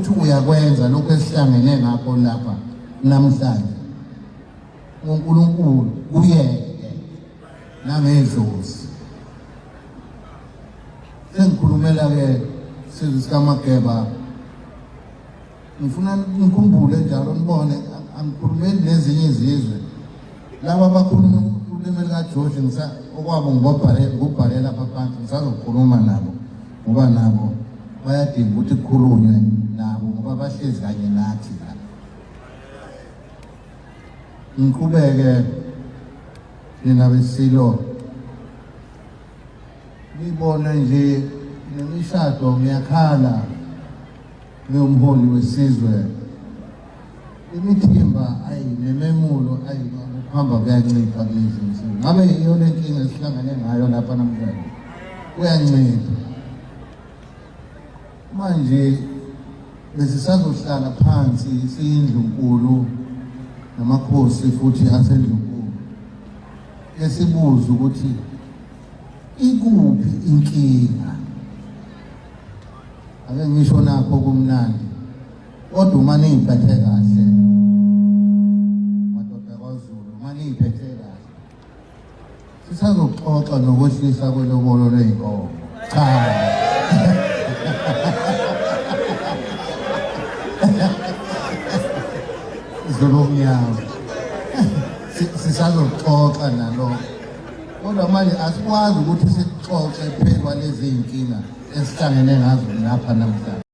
Ukuthi uyakwenza lokho esihlangene ngakho lapha namhlanje ngoNkulunkulu kuyeke nangedlozi. Sengikhulumela-ke sizwe sikaMageba, ngifuna nikhumbule njalo nibone angikhulumeli nezinye izizwe laba abakhuluma ulimi likaJoshi okwabo ngibobhalela apha phansi ngisazokhuluma nabo ngoba nabo bayadinga ukuthi kukhulunywe nabo ngoba bahlezi kanye nathi la. Ngiqhubeke nina besilo nibone nje nemishado ngiyakhala ngiwumholi wesizwe imithimba ayi nememulo ayi ukuhamba kuyancipha kulezi nsuku ngabe yiyo le nkinga esihlangane ngayo lapha namhlanje kuyancipha manje besisazohlala phansi siyindlunkulu namakhosi futhi asendlunkulu esibuza ukuthi ikuphi inkinga ake ngisho nakho kumnandi kodwa uma niyiphethe kahle madoda kwaZulu uma niyiphethe kahle sisazoxoxa nokwehlisa kwelobolo ley'nkomo cha Zulu omnyama sisazoxoxa nalokho kodwa manje asikwazi ukuthi sixoxe phezu kwalezi iy'nkinga esihlangene ngazo lapha namhlanje.